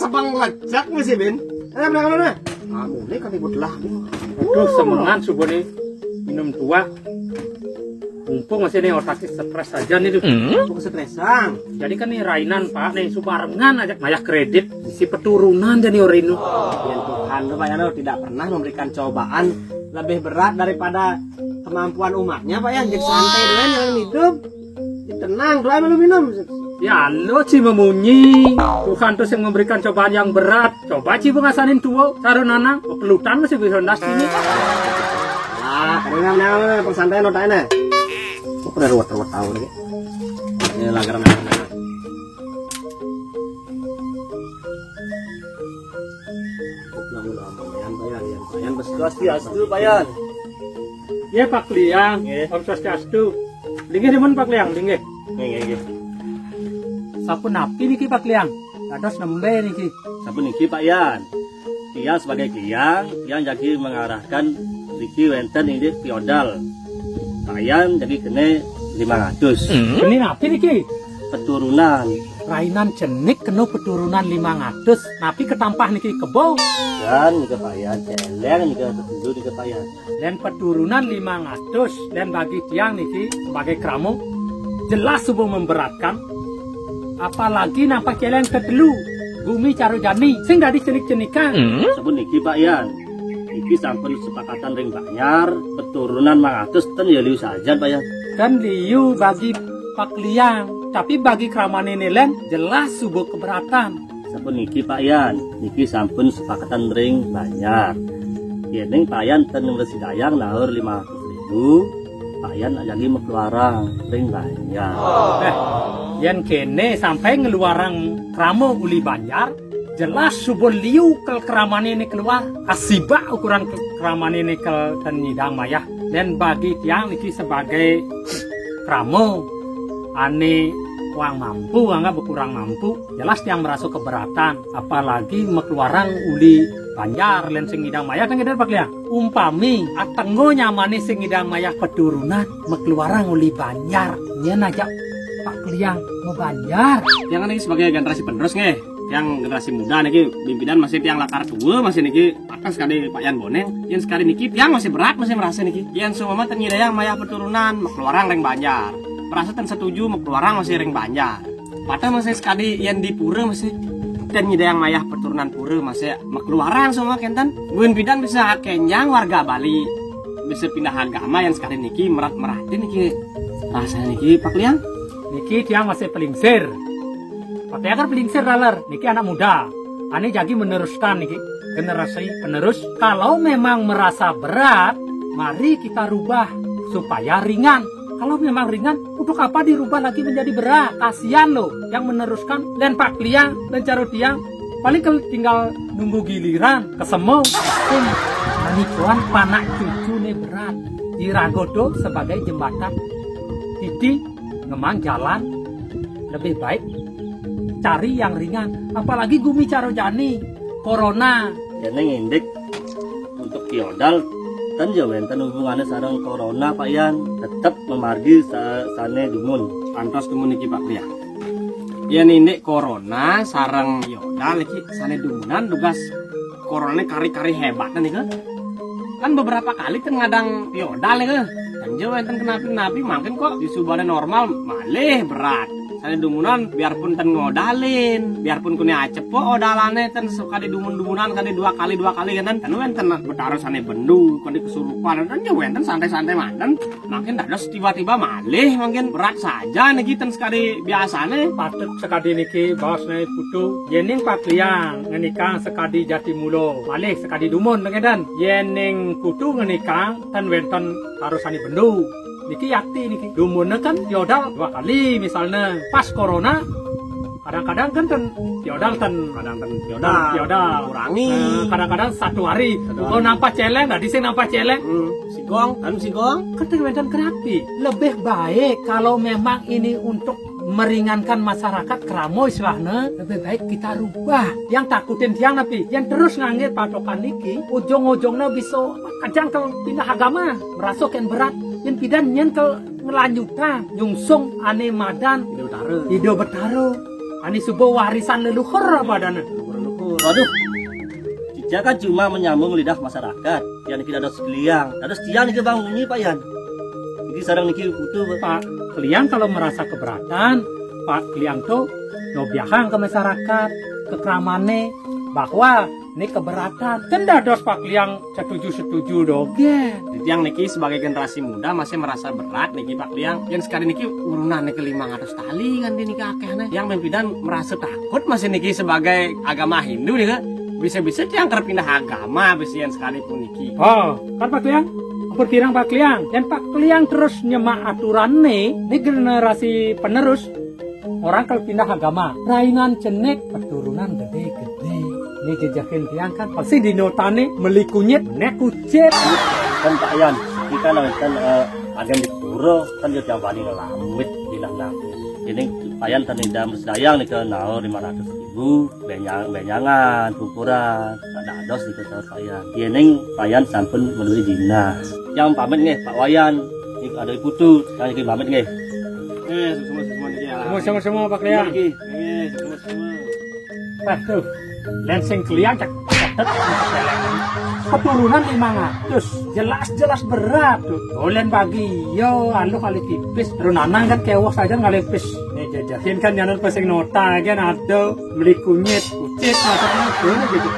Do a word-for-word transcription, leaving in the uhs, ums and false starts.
Tebang lecak nih si Bin. Eh, berangkat mana? Kamu ini kan ibu telah. Aduh, semengan subuh nih minum tua. Mumpung masih nih otaknya stres aja nih tuh. Aku kesetresan. Jadi kan nih rainan Pak nih subarengan aja mayah kredit si peturunan jadi orang itu. Ya Tuhan, lu Pak ya, lu tidak pernah memberikan cobaan lebih berat daripada kemampuan umatnya Pak ya. Jadi santai dulu ya, jangan hidup. Ya, tenang, doa belum minum. Ya lo sih memunyi. Tuhan terus yang memberikan cobaan yang berat. Coba sih ngasanin tuo, cara nanang, pelutan masih bisa ndas ini. Ah, kadang nang nang nang, santai no tahu nih. Kok udah ruwet-ruwet tahu nih. Ini langgaran langgaran. Namun aman, Payan, Payan, Payan, Payan, Swastiastu, Payan. Ya Pak Liang, Nggih. Om Swastiastu. Linggih demen Pak Liang, linggih. Nggih, nggih, nggih. Sapunapi niki Pak Liang? Dados nembe niki? Sapuniki Pak Yan. Tiang sebagai Liang, Tiang jagi mengarahkan niki wenten indik piodal. Payan jagi kene lima ratus. Ini napi niki? Peturunan. Rainan cenik kena peturunan lima ratus. Napi ketampah niki kebo? Dan nika Payan, celeng nika tetendu nika Payan. Dan peturunan lima ratus dan bagi tiang niki sebagai kramo jelas subuh memberatkan. Apalagi nampak celeng ketelu, bumi caro jani sing dadi cenik-cenikan. Sapuniki Pak Yan. Iki sampun sepakatan ring Banjar, peturunan lima ratus ten ya liu saja Pak Yan. Ten liu bagi Pak Liang, tapi bagi kramane nelen jelas subuh keberatan. Sapuniki Pak Yan, niki sampun sepakatan ring Banjar. Yening Pak Yan ten ngresidayang naur lima ratus ribu, Pak Yan jagi makeluarang ring Banjar. Eh, yen kene sampai ngeluarang kramo uli Banjar, jelas subuh liu kel kramane ne keluar. Asibak ukuran ke-, kramane ne kel ten nyidang mayah. Dan bagi tiang niki sebagai kramo ane kurang mampu, anggap kurang mampu, jelas tiang merasa keberatan, apalagi makeluarang uli Banjar len sing ngidang mayah kan gitu Pak Liang. Umpami atengo nyamane sing ngidang mayah peturunan makeluarang uli Banjar, nyen aja Pak Liang mau Banjar. Yang ini sebagai generasi penerus nggih, yang generasi muda niki pimpinan masih tiang lakar tua masih niki. Atas sekali Pak Yan Boneng, yang sekali niki tiang masih berat masih merasa niki. Yang semua ten nyidayang mayah peturunan, makeluarang ring Banjar. Merasa ten setuju, makeluarang masih ring Banjar. Padahal masih sekali yang di pura masih ten nyidayang mayah peturunan pura masih makeluarang semua kenten. Buin bidan bisa kenyang warga Bali. Bisa pindah agama yang sekali niki merat-meratin niki. Rasa niki Pak Liang. Niki tiang masih pelingsir. Pakai akar pelingsir laler, niki anak muda. Ane jagi meneruskan niki, generasi penerus. Kalau memang merasa berat, mari kita rubah supaya ringan. Kalau memang ringan, untuk apa dirubah lagi menjadi berat? Kasihan loh yang meneruskan. Dan Pak Liang, dan Caro Tiang, paling kel-, tinggal nunggu giliran, kesemo. Pun manikuan panak cucu ne berat. Iragodo sebagai jembatan. Jadi, ngemang jalan lebih baik cari yang ringan. Apalagi gumi caro jani, corona. Dene ngindik untuk piodal ten ya wenten hubungane sareng corona Pak Yan, tetep memargi sa-, sane dumun. Antos dumun iki Pak Priya. Yen indik corona sareng piodal iki sane dumunan tugas coronane kari-kari hebat nika. Kan beberapa kali kan ngadang piodal nika. Kan ya wenten kenapi-napi mangkin kok disubane normal malih berat. Sane dumunan biarpun ten ngodalin, biarpun kene acepe odalane ten sekali dumun-dumunan kali dua kali dua kali kan ten wenten betara sane bendu kene kesurupan kan ya wenten santai-santai manten. Mangkin dados tiba-tiba malih mangkin berat saja niki ten sekadi biasane. Patut sekadi niki baos ne putu. Yening Pak Liang ngenikang sekadi jati mulo, malih sekadi dumun tengedan. Yening putu ngenikang ten wenten harus sane bendu. Niki yakti niki. Dumunne kan piodal dua kali misalne. Pas corona kadang-kadang kan ten piodal ten kadang ten piodal Nah, piodal. Kurangi. Nah, kadang-kadang satu hari. Satu hari. Kalau nampak celeng, nah di sini nampak celeng. Hmm, sigong, kan sigong. Kan ten wenten kerapi. Lebih baik kalau memang ini untuk meringankan masyarakat keramo istilahnya, lebih baik kita rubah. Yang takutin tiang napi, yang terus ngangge patokan niki, ujung-ujungnya bisa kadang ke pindah agama, merasa ken berat, yang pidan nyen ke ngelanjutan, nyungsung ane madan Ide Betara. Ide Betara. Ane suba warisan leluhur apa adane. Leluhur, leluhur. Waduh, Cica kan cuma menyambung lidah masyarakat. Yang kita ada sekeliang, ada setiang niki bang bunyi Pak Yan. Jadi sarang niki butuh Pak. Pak Kliang kalau merasa keberatan, Pak Kliang tuh dobiahang ke masyarakat, ke kramane, bahwa ini keberatan. Ten dados Pak Kliang setuju-setuju dogen. Jadi yang niki sebagai generasi muda masih merasa berat niki Pak Kliang. Yang sekali niki urunan niki lima ratus tali kan niki akeh nih. Yang mimpidan merasa takut masih niki sebagai agama Hindu nih kan. Bisa-bisa yang terpindah agama bisa yang sekalipun niki. Oh, kan Pak Kliang? Ampun kirang Pak Kliang. Yang Pak Kliang terus nyemak aturan nih, ini generasi penerus orang kalau pindah agama, rainan cenek keturunan gede-gede. Ini jejakin tiang kan pasti di notane meli kunyit, nek kucit. Kan Pak Yan, kita kan uh, agen di Puro kan dia tiap hari ngelamit di nang. Ini Pak Yan tadi dam sedayang nih ke naur lima ratus ribu, benyang benyangan, ukuran, tak ada dos di kota Pak Yan. Yening Pak Yan sampun melalui dinas. Yang pamit nih Pak Wayan, ini ada putu, yang ini pamit nih. Eh, semua semua nih ya. Semua semua semua Pak Kliang. Oke. Eh, semua semua. Waduh, lensing Kliang cek. Keturunan lima ratus, jelas-jelas berat tuh. Olen bagi yo, anu kali tipis. Terus nanang kan kewas aja ngalih pis. Nih jajahin kan nyanan pesing nota kan ada beli kunyit, kucit maksudnya. Tuh gitu.